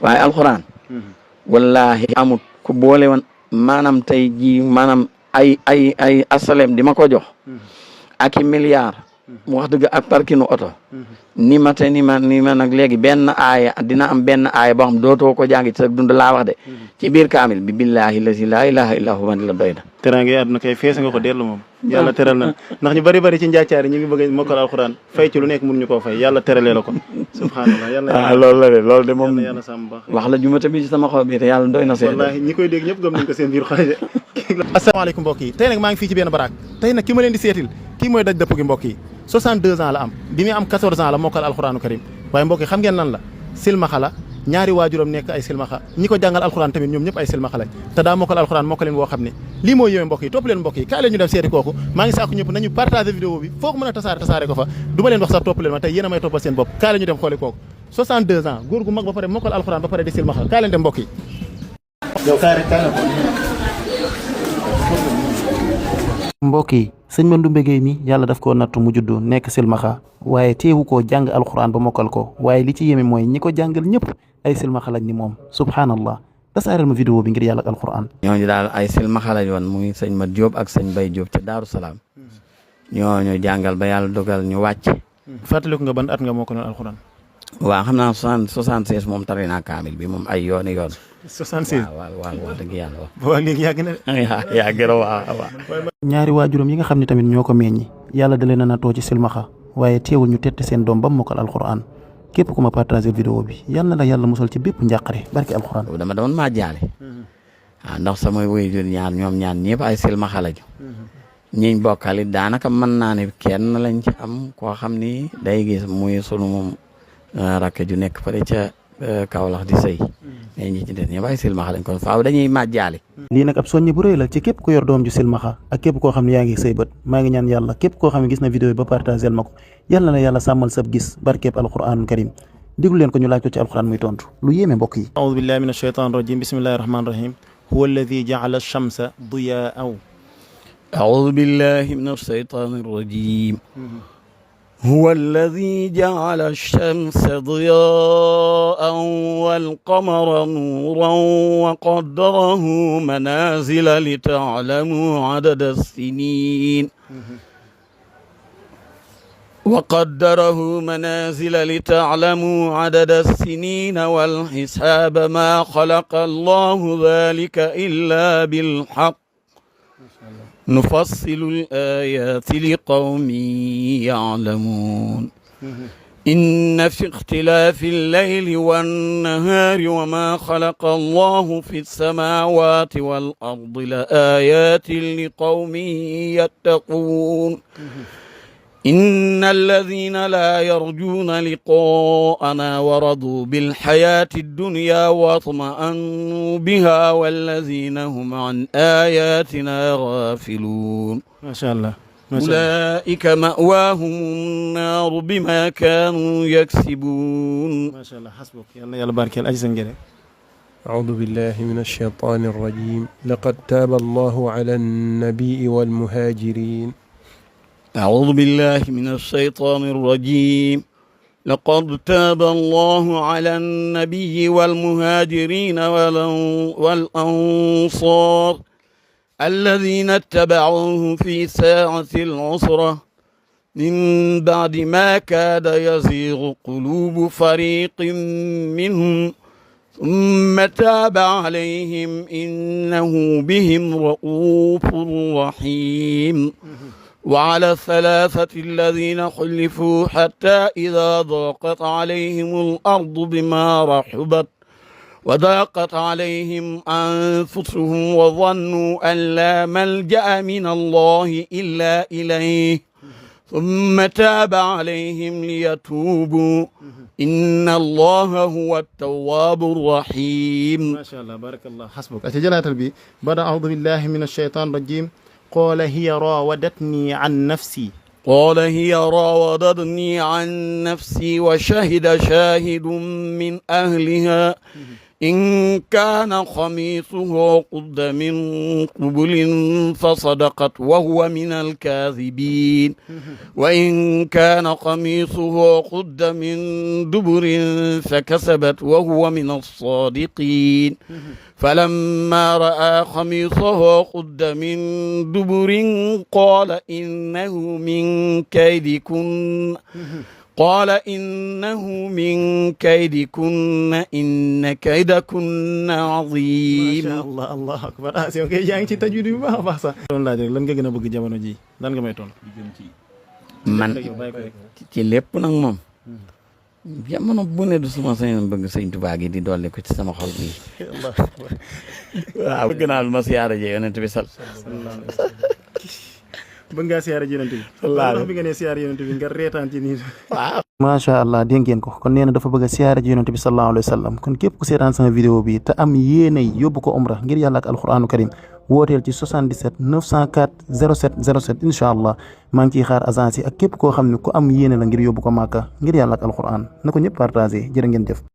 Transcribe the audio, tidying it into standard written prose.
waaye alxuraan wallahi amut ku boole woon maanaam tey jii maanaam ay asalem di ma ko jox ak i milliards mu wax dëgg ak parkinu oto ni ma nag léegi benn aaya dina am benn aaya boo xam dootoo ko jàngi ci sa dund laa wax de ci biir kaamil bi billahi lazi laa ilaha illa huwa la doy na teraanga yi àdduna kay fees nga ko dellu moom yàlla teral na ndax ñu bari ci njaacaari ñu ngi bëgg a mokkal alxuraan fay ci lu nekk mënuñu koo fay yàlla teralee la ko subhanallah yàlla loolu la de loolu de moom yàlla sàmm baax wax la jumata bi ci sama xol bi te yàlla doy na seen wallahi ñi koy dégg ñëpp gëm nañ ko seen biir xol de asalaamaaleykum mbokk yi tey nag maa ngi fii ci benn baraak tey nag ki ma leen di seetil kii mooy daj dëpp gi mbokk yi 62 ans la am bi muy am 14 ans la mokkal alxuraanu karim waaye mbokk yi xam ngeen lan la silmaxa la ñaari waajuram nekk ay silmaxa ñi ko jàngal alxuraan tamit ñoom ñëpp ay silmaxa lañ te daa mokkal alxuraan mokkaleen woo xam ne lii mooy yéeme mbokk yi topp leen mbokk yi kaay leen ñu dem seeti kooku maa ngi sàkku ñëpp nañu partager vidéo bi foo ko mën a tasaare ko fa du ma leen wax sax topp leen ma tey yéen a may toppal seen bopp kaay leen ñu dem xooli kooku 62 ans góor gu mag ba pare mokkal alxuraan ba pare di silmaxa kaay leen dem mbokk yi mbokk yi sëñ Mandoumbe Gueye mi yàlla daf koo nattu mu juddu nekk silmaxa waaye teewu koo jàng alxuraan ba mokkal ko waaye li ci yéeme mooy ñi ko jàngal ñëpp ay silmaxa lañ ni moom subhanallah tasaareel ma vidéo bi ngir yàlla ak alxuraan. ñooñu daal ay silmaxa lañ woon muy sëñ Mat Diop ak sëñ Bay Diop te Daaru Salaam ñooñu jàngal ba yàlla dogal ñu wàcc. fàttaliku nga ban at nga mokkaloon alxuraan. waaw xam naa 76 moom tari naa kaamil bi moom ay yoon. 76 waaw dëgg yàlla waaw. waaw léegi yàgg na de. yàgg na waaw. ñaari waajuram yi nga xam ne tamit ñoo ko meññi yàlla da leen a natoo ci silmaxa waaye teewul ñu tette seen doom ba mu mokkal alxuraan képp ku ma partagé vidéo bi yal na la yàlla musal ci bépp njàqare barki alxuraan. dama doon maa jaale. waaw ndax samay waajur ñaar ñoom ñaan ñëpp ay silmaxa lañu. ñiñ bokkali daanaka mën naa ne kenn lañ ci am koo xam ni day gis muy sunu moom rakk ju nekk fële ca Kaolack di sëy mais ñi ci des ñëpp ay silmaxa lañ kon faaw dañuy màjjaale. lii nag ab soññi bu rëy la ci képp ku yor doom ju silmaxa ak képp koo xam ne yaa ngi sëy bët maa ngi ñaan yàlla képp koo xam ne gis na vidéo yi ba partagé ma ko yàlla na yàlla sàmmal sab gis barkeeb alquranul karim déglu leen ko ñu laaj ko ci alquran muy tontu lu yéeme mbokk yi. aoudu billahi min ashaytan rajim bismillahi rahmani rahim huwa alladi jaala alchamsa diyaan أعوذ بالله من الشيطان الرجيم هو الذي جعل الشمس ضياء والقمر نورا وقدره منازل لتعلموا عدد السنين والحساب ما خلق الله ذلك إلا بالحق نفصل الآيات لقوم يعلمون إن في اختلاف الليل والنهار وما خلق الله في السماوات والأرض لآيات لقوم يتقون إن الذين لا يرجون لقاءنا ورضوا بالحياة الدنيا واطمأنوا بها والذين هم عن آياتنا غافلون ما شاء الله أولئك مأواهم النار بما كانوا يكسبون ما شاء الله حسبك يلا بارك الأجزاء جري أعوذ بالله من الشيطان الرجيم لقد تاب الله على النبي والمهاجرين أعوذ بالله من الشيطان الرجيم لقد تاب الله على النبي والمهاجرين والأنصار الذين اتبعوه في ساعة العسرة من بعد ما كاد يزيغ قلوب فريق منهم ثم تاب عليهم إنه بهم رؤوف رحيم وعلى الثلاثة الذين خلفوا حتى إذا ضاقت عليهم الأرض بما رحبت وضاقت عليهم أنفسهم وظنوا أن لا ملجأ من الله إلا إليه ثم تاب عليهم ليتوبوا إن الله هو التواب الرحيم ما شاء الله بارك الله حسبك أتجلى تلبي بدأ أعوذ بالله من الشيطان الرجيم قال هي راودتني عن نفسي وشهد شاهد من أهلها إن كان قميصه قد من قبل فصدقت وهو من الكاذبين وإن كان قميصه قد من دبر فكسبت وهو من الصادقين فلما رأى قميصه قد من دبر قال إنه من كيدكن إن كيدكن عظيم. macha allah allahu akbar ah si ok yaa ngi ci tajwid bu baax a baax sax. doon laaj rek lan nga gën a bëgg jamono ji lan nga may toll. man ci lépp nag moom jamono bu ne du suma sañoon bëgg sëñ Tuubaa gi di dolli ko ci sama xol bi waaw bëgg naa lu ma siyaare je yonent bi bëgg ngaa siyaare yonent bi wallaahi bi nga ne siyaare yonent bi nga reetaan ci nii waaw macha allah dégg ngeen ko kon nee na dafa bëgg a siyaare ji yonent bi sallallahu alayhi wa sallam kon képp ku seetaan sama vidéo bi te am yéenay yóbbu ko umra ngir yàlla ak alquranu karim wooteel ci 77 904 07 07 incha allah maa ngi ciy xaar agence yi ak képp koo xam ne ku am yéene la ngir yóbbu ko màkka ngir yàlla ak alquran na ko ñëpp partagé jërë ngeen jëf